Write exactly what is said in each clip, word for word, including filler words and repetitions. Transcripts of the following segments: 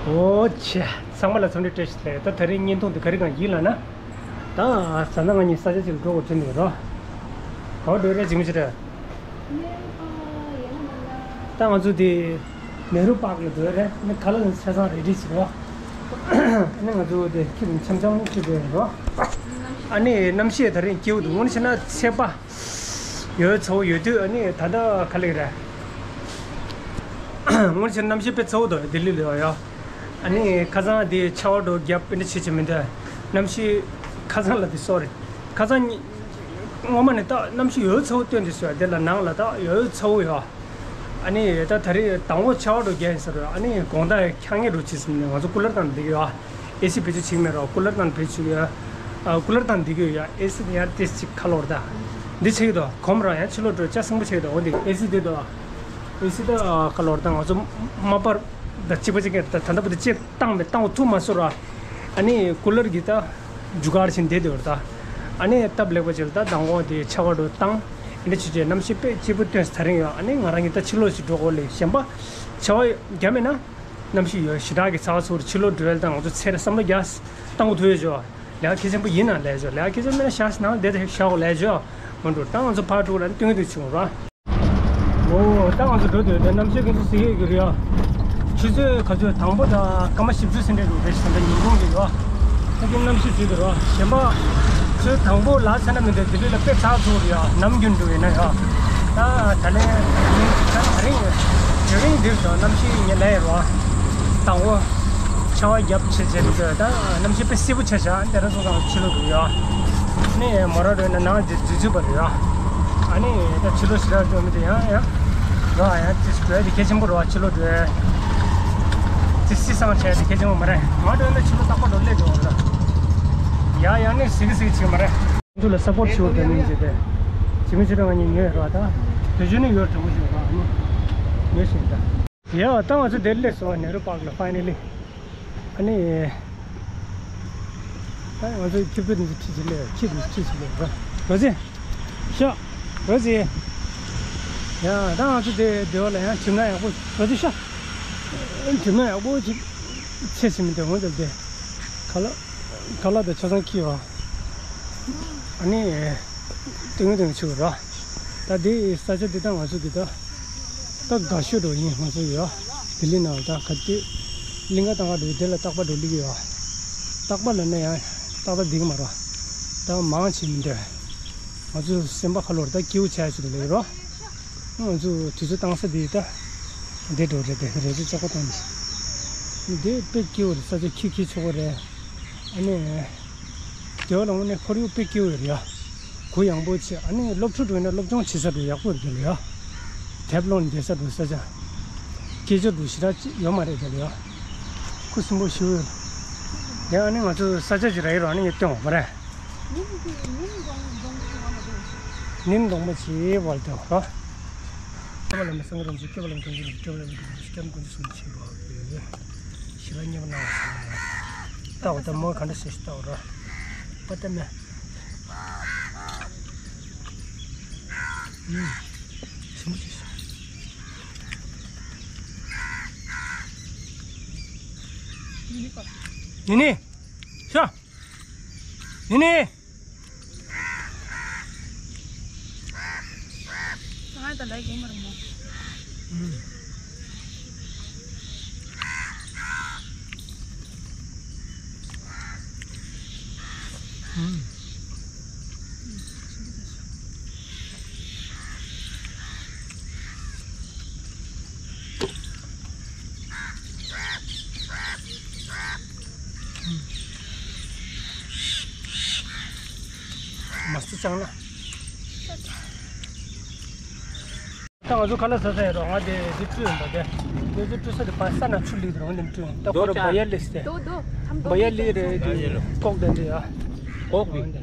ཨོ་ཆེ། ཚང་མ་ལ་འཚམས་འདྲི་བཀྲ་ཤིས་བདེ་ལེགས། ད་དེ་རིང་བརྙན་ཐུང་འདི་ག་རེ་གང་ཡིན་ལབ་ན། ད་གཟའ་ཟླ་ང་གཉིས་ས་ཆ་གཅིག་ལ་འགྲོ་དགོས་དྲན་འདུག་རོ། ག་པར་འགྲོ་རེད་ཅིག་མི་ཤེས་རེད། ད་ང་ཚོ་དེ་ནེ་རུ་པཱག་ལ་འགྲོ་རེད། ནི་ག་ལ་ནི་ཆ་ཚང་རེ་ཌི་བྱེད་རོགས། ནི་ང་ཚོ་དེ་ཁྱི་རིང་འཆམ་འཆམ་ཅིག་འགྲོ་རོགས། ཨ་ནི་གནམ་གཤིས་དེ་རིང་སྐྱིད་པོ་འདུག་དངོས་གནས་བྱས་ན་ཚད་པ་ཡོད་ཚ་པོ་ཡོད་དུས། ཨ་ནི་ད་ལྟ་ག་ལེགས་རེད། དངོས་གནས་བྱས་ན་གནམ་གཤིས་དཔེ་ཚ་པོ་འདུག་ལྡི་ལི་ལ་ཡོད། ཨ་ནི་ཁ་སང་དེ་ཆར་པ་འདྲ་བརྒྱབ་པ་འདྲ་བྱེད་བྱེད་མི་འདུག་གནམ་གཤིས་ཁ་སང་ལ་དེ་སོ་རེད། ཁ་སང་ཉི་སྔོན་མ་ནས་ད་གནམ་གཤིས་ཡོད་ཚ་པོ་སྟོན་དེ་སོ་ཡ། དེ་ལ་ནང་ལ་ད་ཡོད་ཚ་པོ་ཡོད། ཨ་ནི་ད་ད་རེས་དང་པོ་ཆར་པ་འདྲ་བརྒྱབ་ཡིན་ས་རེད། ཨ་ནི་དགོང་དག་འཁྱག་ཉལ་འདྲ་བྱེད་བསམ་ནས་ང་ཚོ་ཀུ་ལར་བཏང་བསྡད་ཀྱི་ཡོད། ཨེ་སི་བེད་སྤྱོད་བྱེད་ཀྱི་མེད་རོགས། ཀུ་ལར་བཏང་བེད་སྤྱོད་ཡོད། ཨ་ཀུ་ལར་བཏང་བསྡད་ཀྱི་ཡོད་ཡ། ཨེ་སི་དེ་ཡང་ཏོག་ཙམ་ཁ་ལོ་རེད་ད། འདི་ཆགས་ཀྱི་འདུག་གོམ་རང་ཡང་ཕྱི་ལོགས་འགྲོ་ཅག་སེང་པོ་ཆགས་ཀྱི་འདུག་འོ་འདི་ཨེ་སི་འདི་འདུག་ཨེ་སི་ད་ཁ་ལོ་རེད་ད། ང་ཚོ་དམར་པར་ད་གཅིག་པ་གཅིག་གིས་ད་ད་ལྟ་བུ་དེ་ཅིག་བཏང་མེད། བཏང་བ་ཐུབ་མ་སོང་ར། ཨ་ནི་ཀུ་ལར་གྱིས་ད་རྒྱུ་སྐར་བཞིན་བསྡད་འདུག་ར་ད། ཨ་ནི་སྟབས་ལེགས་པ་ཅིག་ལ་ད་མདང་དགོང་དེ་ཆར་པ་འདྲ་བཏང་། ཨ་ནི་ཆུ་ཆེ་གནམ་གཤིས་དཔེ་སྐྱིད་པོ་སྟོན་ས་དེ་རིང་ཡོད། ཨ་ནི་ང་རང་གིས་ད་ཕྱི་ལོགས་ཤིག་འགྲོ་དགོས་ལེ། གཞན་པ་ཆར་པ་བརྒྱབ་མེད་ན། གནམ་གཤིས་ཡོད་ཞེ་དྲག་གི་ཚ་བ་ཚུར་ཕྱི་ལོགས་འགྲོ་ཡ་ལ་ད་ང་ཚོ་ཚེ་རེ་བསམ་བློ་རྒྱག་བཏང་དགོས་ཐུག་ཡོད་ཅོ། ལས་ཀ་གལ་ཆེན་པོ་ཡིན་ན་ལས་ཅོ། ལས་ཀ་གལ་ཆེན་པོ་མེད་ན་ཞག་ནང་བསྡད་དེ་ཞག་ལས་ཅོ། མ་འགྲོ་ད་ང་ཚོ་ཕར་འགྲོ་ལ་སྟོན་གི་འདུག་ཆུང་ར། ཨོ་ད་ང་ཚོ་འགྲོ་དུས་དེ་གནམ་གཤིས་ག་ཚོད་ཟེར་གི་རེད་ཡ། ཆུ་ཚོད་ག་ཚོད་དང་པོ་དང་སྐར་མ་བཞི་བཅུ་ཟིན་འདྲ་འདུག་རེད་ཟེར་ད་ཉིན་གུང་གི་ཡོད། ད་གིན་གནམ་གཤིས་བྱེད་དུ་རོ། གཞན་པ་ཚོས་དང་པོ་ལ་ཚ་ན་མི་འདུག་ལྡི་ལི་ལ་དཔེ་ཚ་ཚུགས་རེད་ཡ། ནམ་རྒྱུན་འགྲོ་ཡིན་ན་ཡ། ད་ད་ལན་ད་རིང་དེ་རིང་འདིར་ཞོག་གནམ་གཤིས་ཉེ་ལས་རོ། དང་པོ་ཆར་པ་བརྒྱབ་བྱས་བྱས་མི་འདུག་ད་གནམ་གཤིས་དཔེ་བསིལ་པོ་ཆགས་ཤག་དེ་རིང་སོང་ཙང་ཕྱི་ལོགས་འགྲོ་ཡ། ནི་མོ་ར་རོ་ན་ནང་འཛུལ་འཛུལ་འཛུལ་བ་རེད་ཡ། ཨ་ནི་ད་ཕྱི་ལོགས་ཞེ་དྲག་འགྲོ་མི་འདུག་ཡང་ཡང་། རོ་ཡང་ཅིག་འགྲོ་ཡ་དེ་གལ་ཆེན་པོ་རོ། ཕྱི་ལོགས་འགྲོ་ཡ་དེ་བསིལ་སང་ཆགས་ཡ་དེ་གལ་ཆེན་པོ་མ་རེད། ང་འགྲོ་ན་ཕྱི་ལོགས་རྟག་པར་འགྲོ་སླེབས་འགྲོ་བ་རེད། ཡ་ཡང་ནི་ཟིག་ཟིག་བྱེད་མ་རེད། ཁོང་ཚོ་ལ་སབ་པོར་བྱེད་འོ་དེ་ནི་བྱེད་དེ། ཇི་མི་ཇི་ར་ང་གཉིས་ཉོས་རོ། ད་དེ་བཞིན་ནི་ཡོད་དྲང་པོ་ཞིག་རོ། ཨ་ནི་ཉོས་ཤིག་ད། ཡ་ད་ང་ཚོ་དེར་སླེབས་སོང་། ནེ་རུ་པཱག་ལ་ཕའི་ནལ་ལི། ཨ་ནི། ད་ང་ཚོ་ཁྱི་ཕུད་འདི་ཁྲིད་ཅིག་ལས་ཁྱི་འདི་ཁྲིད་ཅིག་ལས་རོ། རོ་ཛི། ཤ། རོ་ཛི། ཡ་ད་ང་ཚོ་དེ་དེ་བ་ལ་ཡང་གྲིབ་ནག་ཡག་པོ། རོ་ཛི་ཤ། གྲིབ་ནག་ཡག་པོ་ཅིག་ཚེ་ཕྱི་མི་དེ་འོང་དེ་དེ། ག་ལ། ག་ལ་དེ་ཆ་ཚང་ཁྱི་བ། ཨ་ནི། ཏིང་ཏིང་ཆུ་ར། ད་དེ་ས་ཆ་འདི་ད་ང་ཚོ་འདི་ད། ད་དགའ་ཤོས་འགྲོ་ཡིན་ང་ཚོ་ཡོད། ལྡི་ལི་ནང་ད་ག་དུས་གླིང་ག་ཏང་ག་འགྲོ་དེ་ལ་རྟག་པར་འགྲོ་ལི་གི་ཡོད། རྟག་པར་ལ་ནས་ཡང་ཏག་ཏག་འདི་གི་མ་རོ། ད་མང་ཆེ་མི་འདོད། ང་ཚོ་སེམས་པ་ཁ་ལོར་ད་སྐྱིད་པོ་ཆགས་ཆུ་ལི་རོ། ང་ཚོ་དུས་ཚོད་བཏང་ས་འདི་ད། འདི་འགྲོ་རེད་དེ་རེ་ཚོད་ཅག་པོ་བཏང་འདི། འདི་དཔེ་སྐྱིད་པོ་རེད། ས་ཆ་ཁྱི་ཁྱི་ཆོག་པོ་རེད། ཨ་ནི། དེ་བ་ལ་དངོས་གནས་ཁོར་ཡུག་དཔེ་སྐྱིད་པོ་ཡོད་རེད་ཡ། གུ་ཡངས་པོ་ཆེ། ཨ་ནི་སློབ་ཕྲུག་འགྲོ་ན་སློབ་སྦྱོང་བྱེད་ས་འགྲོ་ཡག་པོ་རེད་ལ་ཡ། དེབ་ཀློག་བསྡད་ས་འགྲོ་ས་ཆ། སྐད་ཅོར་འགྲོ་ཞེ་དྲག་ཅིག་ཡོད་མ་རེད་ལ་ཡ། ཁུ་སིམ་པོ་ཞིག་ཡོད། ཡ་ཨ་ནི་ང་ཚོ་ས་ཆ་ཅིག་ར་ཡོད་ར། ཨ་ནི་ཡ་སྟོན་འོང་མ་རེད། ཉིན་གདོང་མ་ཆེ་བར་དུ་ར། སྐྱོབ་པ་ལ་མི་སངས་རྒྱས་རིན་པོ་ཆེ། སྐྱོབ་པ་ལ་མི་སངས་རྒྱས་རིན་པོ་ཆེ། སྐྱོབ་པ་ལ་མི་སངས་རྒྱས་རིན་པོ་ཆེ། སྐྱབས་མགོན་གསུམ་ཆེན་པོ། ཞི་བ་མཉམ་པ་གནང་བ་སོང་། ལྟ་བ་ལྟ་མོ་ག་འདྲ་ཞིག་ལྟ་བ་ར། པ་ལྟ་མེ། ཨུམ། ཞིམ་པོ་ཞིག་ནི་ནི། ཤ། ནི་ནི། ང་ད་ལ་ཡོང་མ་རུང་མོ། མ་སུ་ཅང་ན། ད་ང་ཚོ་ཁ་ལག་ཟ་ས་ཡོད་རོགས། ང་དེ་དེ་བཀྲུས་ཡོད་པ་དེ། དེ་ཚོ་བཀྲུས་ས་དེ་པ་ས་ན་ཆུ་ལིག་རོགས་འདེམས་བཀྲུས་ཡོད། ད་ཁོ་ར་བ་ཡ་ལི་སི་དེ། བ་ཡ་ལི་རེད་དེ། ཀོག་དེ་འདི་ཡ། ཀོག་བི།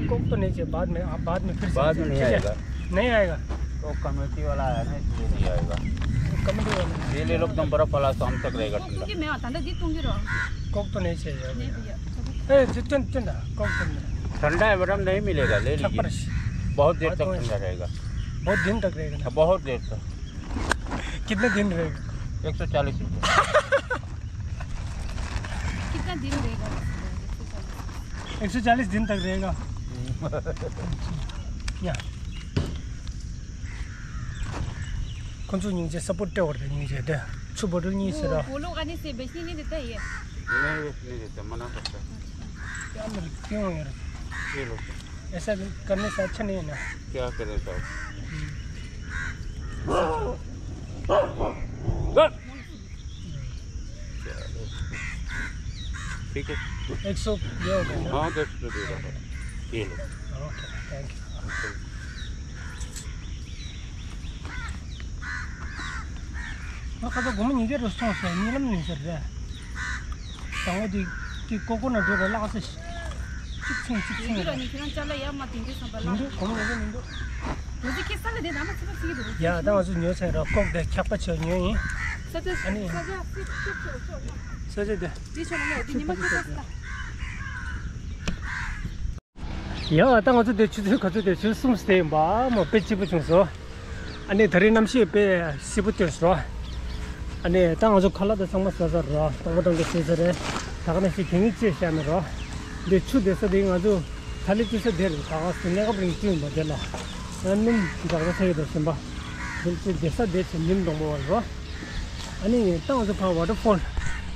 ཀོག་ཏོ་ནེ་ཅེ་བཱད་མེ་ཨ་བཱད་མེ་ཕིར་ས་ནེ་ཨ་ཡ་ག། ནེ་ཨ་ཡ་ག། ཀོག་ཀ་མེ་ཐི་ཝ་ལ་ཡ་ནེ་ཐི་ཝ་ནེ་ཨ་ཡ་ག། ཀ་མེ་ཐི་ཝ་ལ། ཡེ་ལེ་ལོག་དམ་པ་ར་ཕ་ལ་སམ་སག་རེ་ག། ཀོག་ཏོ་གི་མེ་ཨ་ད་ད་དེ་ཏུང་གི་རོ། ཀོག་ཏོ་ནེ་ཅེ་ཡ་ག། ཨེ་ཇི་ཏན་ཏན་ད་ཀོག་ཏོ་ནེ། ठंडा है मैडम, नहीं मिलेगा, ले लीजिए। बहुत देर तक ठंडा रहेगा। बहुत दिन तक रहेगा ना? बहुत देर तक। कितने दिन रहेगा? एक सौ चालीस रुपये। एक सौ चालीस दिन तक रहेगा। या। ཁོང་ཚོ་སྙིང་རྗེ་སཔོརཊ་སྤྲད་པ་རེད། སྙིང་རྗེ་དེ་ཆུ་བོ་ཊལ་གཉིས་ཟེར་ར། वो लोग आने से बेचने नहीं देता है ये? नहीं, बेचने नहीं देता, मना करता है। क्या मेरे क्यों यार? ये लो। ऐसा करने से अच्छा नहीं है ना? क्या करें साहब? ठीक है। एक सौ ये हो गया ना? हाँ, दस रुपये दे रहा है। ये लो। Okay, thank you. ང་ཁ་སང་སྒོར་མོ་ཉིས་བརྒྱ་རུ་སོང་ཟེར། གཉིད་ལམ་ནས་ཟེར་རེད། དང་པོ་དེ་དེ་ཀོ་ཀོ་ནཊ་འགྲོ་རེད་ལགས་སེ། གཅིག་ཚིང་གཅིག་ཚིང་རེད། ཁྱེད་རང་ཅ་ལག་ཡར་མར་དེ་འདྲས་བསམ་པ་ལ། མི་འདུག་སྒོར་མོ་ཉིས་བརྒྱ་མི་འདུག་རོ་ཟི་ཁྱེད་ས་ལ་དེ་ནང་ལ་ཚིག་པ་ཚིག་གི་འདུག་ཡ་ད་ང་ཚོ་ཉོས་ཚར་ར། ཀོག་དེ་འཁྱག་པ་ཆེ་ཉོས་ཡིན། ས་ཆ་ཨ་ནི་ས་ཆ་སི་ཁྱོད་ཁྱོད་ཁྱོད་ས་ཆ་དེ་དེ་ཆོ་ལ་ཡ་དེ་ཉི་མ་ཁྱོད་ས་ས། ཡ་ད་ང་ཚོ་དེ་ཆུ་ཚོད་ག་ཚོད་དེ་ཆུ་ཚོད་གསུམ་ཙམ་དེ་ཡིན་པ། མོ་དཔེ་སྐྱིད་པོ་བྱུང་སོང་། ཨ་ནི་ད་རེས་གནམ་གཤིས་དཔེ་བསིལ་པོ་ཐོན་སོང་། ཨ་ནི་ད་ང་ཚོ་ཁ་ལག་དང་ཚང་མ་ཟ་ཚར་ར། སྟོང་པ་སྟོང་གི་ཟས་ཚར་རེད། ད་ག་ནང་བཞིན་གད་སྙིགས་བཅས་བཞག་ནས་ར། འདི་ཆུ་བསྡད་ས་དེ་ང་ཚོ་ད་ལི་བསྡད་ས་དེ་རེད། ད་ག་སེ་གནས་སྐབས་རིང་བསྐྲུན་པ་དེ་ལ་ཡང་སྣུམ་འཇགས་པ་ཚ་ཡོད་དང་ཞིམ་པ། དེ་ཚོ་བསྡད་ས་དེ་ཚོ་ཉིམ་སྡོང་པོ་བ་ར། ཨ་ནི་ད་ང་ཚོ་ཕར་ཝ་ཊར་ཕོལ་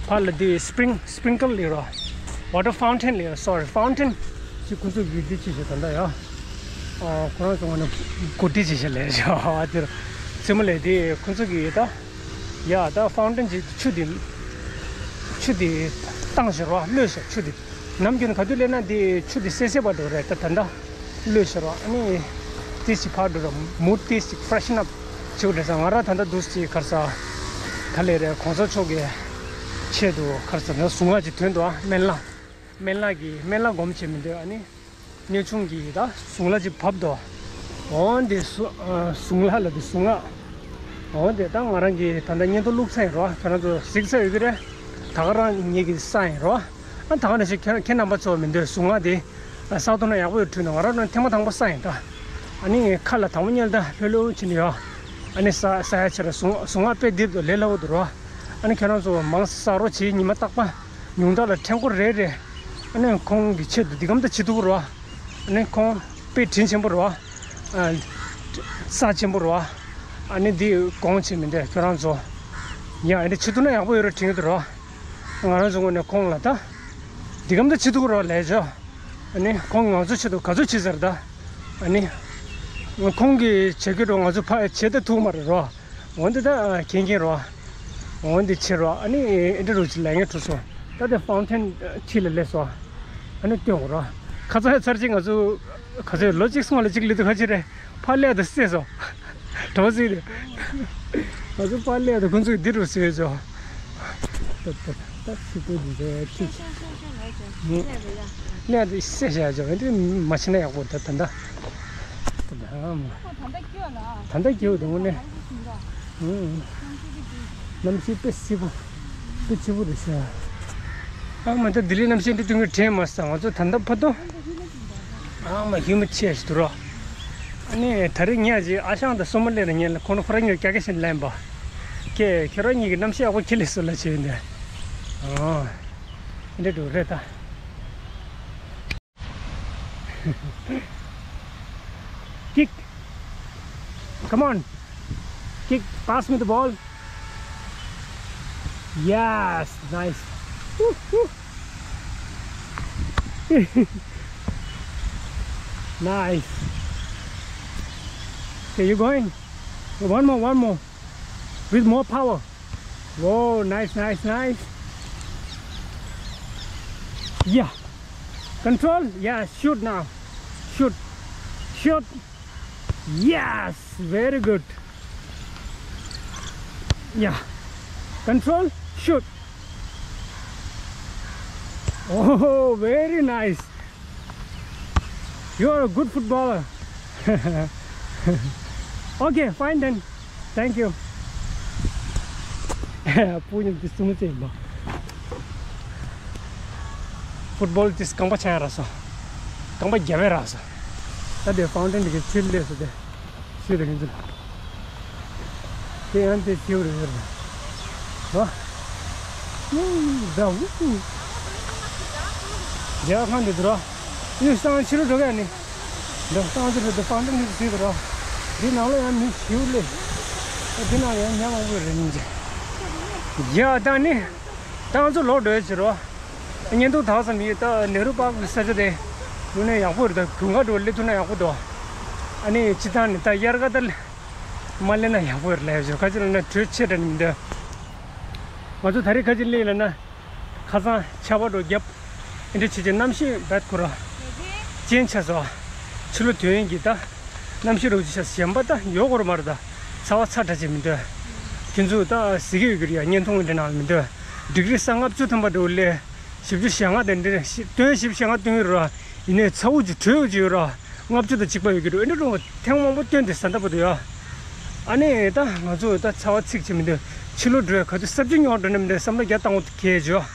ཕར་ལ་དེ་སི་པི་རིང་སི་པི་རིང་ཀལ་ལ་ར། ཝ་ཊར་ཕའུན་ཊེན་ལ་ར། སོ་རི། ཕའུན་ཊེན་ཅིག་ཁོང་ཚོ་གི་འདི་ཅིག་བྱས་ད་ལྟ་ཡ། ཨ་ཁོ་རང་ཚོ་ངོ་ནས་གོ་སྒྲིག་ཅིག་བྱས་ལས་བྱ་བ་དེར་རྩེད་མོ་ལས་དེ་ཁོང་ཚོ་གི་ད་ཡ་ད་ཕའུན་ཊེན་ཅིག་ཆུ་དེ་ཆུ་དེ་བཏང་བཞག་ར། གློད་བཞག་ཆུ་དེ། ནམ་རྒྱུན་ག་དུས་སླེབས་ན་དེ་ཆུ་དེ་སད་སད་པ་འགྲོ་རེད། ད་ད་ལྟ་གློད་ཤོར་བ། ཨ་ནི་དེ་ཞིག་ཕར་འགྲོ་ར། མུ་ཌི་དེ་ཞིག་ཕི་རེ་ཤན་ཨབ་བྱེད་དགོས་རེད་ཟེར། ང་རང་ད་ལྟ་འདུག་སེ་ག་རེ་ཟ་ག་ལེ་རེད། གོང་ས་མཆོག་གི་ཆེད་དུ་ག་རེ་ཟ་ན་གཟུངས་སྔགས་ཅིག་འདོན་འདུག་ཨ། སྨན་བླ་སྨན་བླ་གི་སྨན་བླ་སྒོམ་བྱེད་མི་འདོད། ཨ་ནི་གཉེར་ཆུང་གི་ད་གཟུངས་སྔགས་ཅིག་བབས་འདུག་འོ་འདི་གཟུ་ཨ་གཟུངས་སྔགས་ལ་འདི་གཟུངས་སྔགས། འོ་འདི་ད་ང་རང་གི་ད་ལྟ་བརྙན་ཐུང་བླུགས་ཚར་ཡིན་རོ། ཁྱོད་རང་ཚོ་གཟིགས་ས་ཡོད་ཀྱི་རེད། ད་ག་རང་ངེད་ཀྱི་ས་ཡིན་རོ། ཨ་ད་ག་ནང་བཞིན་ཁྱེད་ཁྱེད་རྣམ་པ་ཚོ་མི་འདོད་གཟུངས་སྔགས་དེ་ཨ་ས་ཐོག་ན་ཡག་པོ་ཡོད་བྲིས་ན། ང་རང་ནང་ཐེངས་མ་དང་པོ་ས་ཡིན་ད། ཨ་ནི་ངས་ཁ་ལ་དང་པོ་ཉལ་ད་ལྷོད་ལྷོད་ཕྱིན་ཡོད། ཨ་ནི་ས་ས་ཡ་ཆེ་ར་གཟུངས་གཟུངས་སྔགས་དཔེ་འདེབས་དུ་ལས་སླ་བོ་འདུག་རོ། ཨ་ནི་ཁྱེད་རང་ཚོ་མང་ས་རོ་བྱེད། ཉི་མ་རྟག་པ་ཉུང་མཐའ་ལ་ཕྲེང་སྐོར་རེ་རེ། ཨ་ནི་ཁོང་གི་ཆེད་དུ་འདི་གམ་ད་བྱེད་ཐུབ་རོ། ཨ་ནི་ཁོང་དཔེ་དྲིན་ཆེན་པོ་རོ། ཨ་ས་ཆེན་པོ་རོ། ཨ་ནི་འདི་དགོངས་བྱེད་མི་འདོད་ཁྱོད་རང་ཚོ། ཡ་ཨ་ནི་བྱེད་ཐུབ་ན་ཡག་པོ་ཡོད་རེད་དྲན་གྱི་འདུག་རོ། ང་རང་ཚོ་ངོས་ནས་ཁོང་ལ་ད་འདི་གམ་ད་བྱེད་ཐུབ་རོ་ལས་བྱོས། ཨ་ནི་ཁོང་ང་ཚོ་ཆེད་དུ་ག་ཚོད་བྱེད་ཟེར་ད། ཨ་ནི་ཁོང་གིས་བྱེད་ཀྱི་རོ། ང་ཚོ་ཕ་བྱེད་ད་ཐུབ་མ་རེད་རོ། འོན་ཏེ་ད་མཁྱེན་མཁྱེན་རོ། འོན་ཏེ་ཕྱིར་རོ། ཨ་ནི་ཨེ་འདྲ་རུ་ཅི་ལས་ངན་གྲུ་སོང་། ད་དེ་ཕའུན་ཊེན་ཁྲི་ལ་སླེབས་སོང་། ཨ་ནི་སྟོན་དགོས་རོ། ཁ་ཚ་ཚར་གཅིག་ང་ཚོ་ཁ་ཚ་ལོ་གཅིག་སོང་ལ་གཅིག་ལི་དུ་ཁ་ཅི་རེད། ཕར་སླེབས་དུ་བསད་སོང་། གྲོ་སི་རེད། ང་ཚོ་ཕར་སླེབས་དུ་ཁོང་ཚོས་འདི་རུ་བཟོས་སོང་། ད་ད་ད་ཕྱི་པོ་འདི་རེད་ཁྲི། ཤོ་ཤོ་ཤོ་ཤོ་ལས་ཀྱང་སླེབས་རེད་ཡ། སླེབས་དུ་བསད་བཞག་ཅོ། འདི་མ་བྱེད་ན་ཡག་པོ་ད་ད་ད། ད་ད་མ། ད་ལྟ་སྐྱོ་ལ། ད་ལྟ་སྐྱོ་འདུག་ནས། ཨུམ། གནམ་གཤིས་དཔེ་བསིལ་པོ། དཔེ་སྐྱིད་པོ་རེད་ཤག་ཨ་མ་ད་ལྡི་ལི་གནམ་གཤིས་འདི་དུས་ངས་དྲན་མ་སོང་། ང་ཚོ་ད་ལྟ་ཕ་དོ། ཨ་མ་ཧིའུ་མི་ཌི་ཆེ་ཞིག་འདུག་རོ། ཨ་ནི་ད་རེས་ཉལ་ཅིག་ཨ་ཞང་དང་སོ་མ་ལེ་ར་ཉལ་ལ་ཁོ་ན་ཁོ་ར་ཉོ་རྒྱ་སྐད་བཤད་ལན་པ། ཀྱེ་ཁྱོད་རང་གཉིས་ཀྱི་གནམ་གཤིས་ཡག་པོ་ཁྱེར་ལས་སོ་ལ་བྱས་ཡིན་ཏེ། ཨོ། འདི་འདྲ་འདུག་རེད་ད། Kick. Come on. Kick. Pass me the ball. Yes. Nice. Woo, woo. Nice. Okay, you going? One more, one more. With more power. Whoa, nice, nice, nice. Yeah. Control. Yeah, shoot now. Shoot. Shoot. Yes, very good. Yeah. Control. Shoot. Oh, very nice. You are a good footballer. Okay, fine then. Thank you. སྤུ་ཉམས་དེ་སུ་མི་ཚེ་ཡིན་པ། ཕུཊ་བོལ་དེ་རྐང་པ་ཆག་ཡ་རག་སོང་། རྐང་པ་རྒྱབ་ཡ་རག་སོང་། ད་དེ་ཕའུན་ཊེན་དེ་གི་ཕྱིར་སླེབས་སོང་དེ། ཤེས་རེད་ཁྱེད་ཚོ། དེ་ཡང་དེ་ཤེས་རེད་ཡོད་རེད། ཧོ། ད་འུ། རྒྱ་ཁང་དེ་དུ་ར། ཡོད་སང་ཕྱི་རུ་འགྲོ་ག་ནི། འདི་སང་ཕྱི་རུ་འདི་སྤང་ཏི་མི་ཟིག་རོ། འདི་ནང་ལ་ཡང་མི་ཞིག་ལེ། འདི་ནང་ཡང་ཉ་མང་པོ་རེད་ཉིན་ཅི། ཡ་ད་ནི། ཏང་ཚོ་ལོག་འགྲོ་ཡ་ཕྱིར་རོ། བརྙན་ཐུང་དག་ཙམ་ཡིན་ད་ནེ་རུ་པཱརྐ་གི་ས་ཆ་དེ། དངོས་གནས་ཡག་པོ་རེད་ད་དགུན་ཁ་འགྲོ་སླེབས་ཐུབ་ན་ཡག་པོ་འདུག་ཨ་ནི་སྤྱི་བཏང་ནི་ད་དབྱར་ཁ་ད་མ་སླེབས་ན་ཡག་པོ་རེད་ལབ་ཡ་ཕྱིར་ཁ་ཅིག་ལ་ན་དྲོད་ཆེ་དྲགས་ནི་མི་འདུག་ང་ཚོ་ད་རེས་ཁ་ཅིག་སླེབས་ལ་ན། ཁ་སང་ཆར་པ་འགྲོ་བརྒྱབ། ཨེ་འདྲ་བྱེད་ཀྱི་གནམ་གཤིས་བད་ཁོ་ར། ཅན་ཆ་སོ། ཕྱི་ལོ་དུས་ཡུན་གྱི་ད། གནམ་གཤིས་རོགས་ཀྱི་ཆ་གཞན་པ་ད་ཡོད་སྐོར་མ་རེད་ད། ཚ་བ་ཚ་དྲགས་ཅིག་མི་འདུག་ཁྱོད་ཚོ་ད་གཟིགས་ཀྱི་ཡོད་ཀྱི་རེད་ཡ་བརྙན་ཐུང་འདྲ་ནང་མི་འདུག་ཌིག་རི་ས་ལྔ་བཅུ་ཐམ་པ་འགྲོ་ལེ། བཞི་བཅུ་ཞེ་ལྔ་དེ་འདྲ་ཞིག་སྟོན་བཞི་བཅུ་ཞེ་ལྔ་སྟོན་ཡོད་ར། ཡིན་ནའི་ཚ་བོ་ཅིག་དྲོད་ཅིག་ཡོད་ར། ལྔ་བཅུ་དང་གཅིག་པ་ཡོད་ཀྱི་རེད་ཨེ་འདྲ་འགྲོ་ཐེངས་མང་པོ་སྟོན་དེ་ཟ་འདྲ་པོ་འདུག་ཡ། ཨ་ནི་ད་ང་ཚོ་ད་ཚ་བ་ཚིག་ཅིག་མི་འདུག་ཕྱི་ལོགས་འགྲོ་ཡ་ག་དུས་ས་བཅུ་ཉོ་འགྲོ་ནི་མི་འདུག་བསམ་བློ་རྒྱ་བཏང་འོ་གས་བྱོས།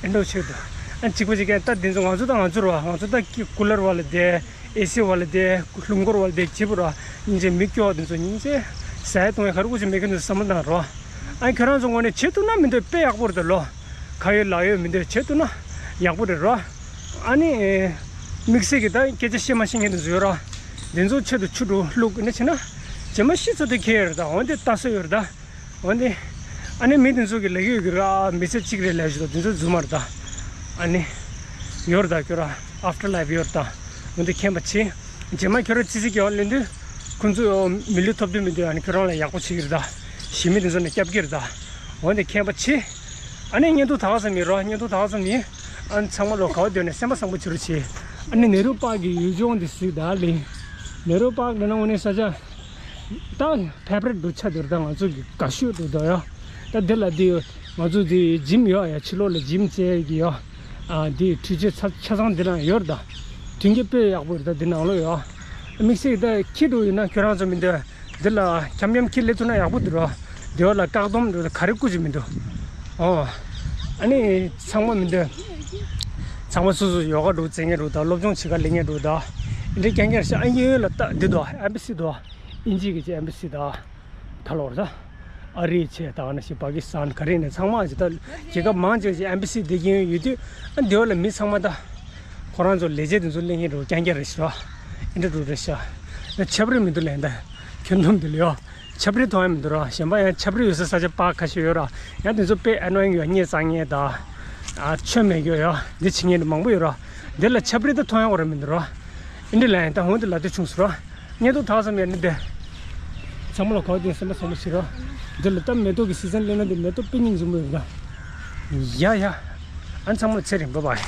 ཨེ་འགྲོ་ཆེད་དུ། ཨ་གཅིག་པ་གཅིག་གས་ད་འདི་ཚོ་ང་ཚོ་ད་ང་ཚོ་ར་བ་ང་ཚོ་ད་ཀི་ཀུ་ལར་བ་ལ་བསྡད། ཨེ་སི་བ་ལ་བསྡད། རླུང་འཁོར་བ་ལ་བསྡད་བྱེད་པོ་ར། སྙིང་རྗེ་མི་སྐྱོ་བ་འདི་ཚོ་སྙིང་རྗེ། ཟ་ཡ་བཏུང་ཡ་ག་རེ་དགོས་ཀྱི་མེད་མཁན་ཚོ་བསམ་བློ་བཏང་རོགས། ཨ་ཁྱོད་རང་ཚོ་ངོས་ནས་བྱེད་ཐུབ་ན་མི་འདོད་དཔེ་ཡག་པོ་རེད་ད་ལོ། ཁ་ཡོད་ལག་ཡོད་མི་འདོད་བྱེད་ཐུབ་ན་ཡག་པོ་རེད་རོགས། ཨ་ནི། དམིགས་བསལ་གྱི་ད་སྐད་ཆ་བཤད་མ་ཤེས་མཁན་དེ་ཚོ་ཡོད་ར། དེ་ཚོ་ཆེད་དུ་ཆུ་དྲུག་བླུགས་ནས་བྱས་ན། རྗེས་མ་ཤི་ཚོ་དེ་ཁྱེད་ཡོད་རེད་ད་འོན་ཏེ་ལྟ་ས་ཡོད་རེད་ད། འོན་ཏེ། ཨ་ནི་མི་དེ་ཚོ་གི་ལས་ཀ་ཡོད་ཀྱི་ར་མི་ཚེ་གཅིག་རེད་ལས་ཞུ་དང་དེ་ཚོ་རྫུན་མ་རེད་ད། ཨ་ནི། ཡོད་རེད་ད་ཁྱོད་ར་ཨབ་ཊར་ལའིབ་ཡོད་རེད་ད། འོན་ཏེ་མཁྱེན་པ་ཆེ། རྗེས་མ་ཁྱོད་ར་ཙི་ཙི་སྐྱེ་བ་ལེན་དུས། ཁོང་ཚོ་མི་ལུས་ཐོབ་དུས་མི་འདུག་ཨ་ནི་ཁྱོད་རང་ལ་ཡག་པོ་བྱེད་ཀྱི་རེད་ད། ཞི་མི་དེ་ཚོ་ནས་སྐྱབས་ཀྱི་རེད་ད། འོན་ཏེ་མཁྱེན་པ་ཆེ། ཨ་ནི་བརྙན་ཐུང་དག་ཙམ་ཡིན་རོགས་བརྙན་ཐུང་དག་ཙམ་ཡིན། ཨ་ནི་ཚང་མ་ལོ་ག་བ་སྡོད་ནས་སེམས་པ་བཟང་པོ་བྱེད་རོགས་བྱེད། ཨ་ནི་ནེ་རུ་པཱརྐ་གི་ཡུལ་ལྗོངས་འདི་གཟིགས་ད་ལིང་། ནེ་རུ་པཱརྐ་འདི་ན་དངོས་གནས་ས་ཆ། ད་ཕེ་བ་རེ་ཊི་འདུག་ཆ་འདུག་ད་ང་ཚོ་གི་དགའ་ཤོས་འདུག་ད་ཡ། ད་འདི་ལ་འདི་ང་ཚོ་འདི་ཇིམ་ཡོད་ཡ་ཕྱི་ལོགས་ལ་ཇིམ་རྩེ་གི་ཡ། ཨ་འདི་འཕྲུལ་ཆས་ཆ་ཆ་ཚང་འདི་རང་ཡོད་རེད་ད། དོན་གྱི་དཔེ་ཡག་པོ་རེད་ད་འདི་ནང་ལོགས་ཡ། དམིགས་བསལ་ད་ཁྱི་འདུག་ཡིན་ན་ཁྱོད་རང་ཚོ་མི་འདོད། འདི་ལ་འཁྱམ་འཁྱམ་ཁྱི་སླེབས་ཐུབ་ན་ཡག་པོ་འདུག་ར། འདི་བ་ལ་བཀག་སྡོམ་འགྲོ་ག་རེ་བཀོད་ཀྱི་མི་འདུག་ཨོ། ཨ་ནི་ཚང་མ་མི་འདོད། ཚང་མ་སོ་སོ་ཡོ་ག་འགྲོ་རྩེ་ངེས་འགྲོ་ད་སློབ་སྦྱོང་བྱེད་ག་སླེབས་ངེས་འགྲོ་ད། འདི་རྐྱང་རྐྱང་ཤ་ཨ་ཡོད་ལ་ད་འདི་འདུག་ཨེམ་བྷ་སི་འདུག་ཨིན་ཇི་གི་ཅི་ཨེམ་བྷ་སི་ད། ད་ལོར་ད། ཨ་རི་བྱས་ད་ནི་ཞིག་པ་ཀི་སི་ཐན་ག་རེ་ནས་ཚང་མ་ཅི་ད་རྒྱལ་ཁབ་མང་ཆེ་ཞིག་ཨེམ་བྷ་སི་དེ་གིན་ཡོད་དུས་ཨ་འདི་བ་ལ་མི་ཚང་མ་ད་ཁོ་རང་ཚོ་ལས་བྱེད་དེ་ཚོ་གླེང་ཡིན་རུ་རྐྱང་རྐྱང་རེད་ཤག་ཨེ་འདྲ་རུ་རེད་ཤག་ཆབ་རི་མི་འདུག་ལན་ད་ཁྱོད་འདུམ་འདི་ལ་ཡོ་ཆབ་རི་མཐོང་ཡ་མི་འདུག་ར་གཞན་པ་ཡང་ཆབ་རི་ཡོད་ས་ས་ཆ་པ་ཁ་ཤས་ཡོད་ར་ཡང་དེ་ཚོ་དཔེ་ཨ་ནོ་ཡིན་ཡོད་ཉེས་བཙང་ངེས་ད་ཨ་ཆོས་མེད་ཡོད་ཡ་འདི་བྱེད་ངེས་འདི་མང་པོ་ཡོད་ར་འདི་ལ་ཆབ་རི་ད་མཐོང་ཡ་འོ་ར་མི་འདུག་ར་ཨེ་འདྲ་ལན་ད་འོང་དེ་ལ་དེ་བྱུང་སོང་ར། བརྙན་ཐུང་དག་ཙམ་ཡང་ནི་བདེ། ཚང་མ་ལ་གོ་བདེ་སེམས་པ་བཟང་པོ་བྱེད་རོགས། འདི་ལ་ད་མེ་ཏོག་གི་སི་ཟན་སླེབས་ན་འདི་མེ་ཏོག་དཔེ་སྙིང་རྗེ་མོ་ཡོད་ད། ཡ་ཡ། ཨ་ཚང་མ་ལ་ཚེ་རིང་བྷའི་བྷའི།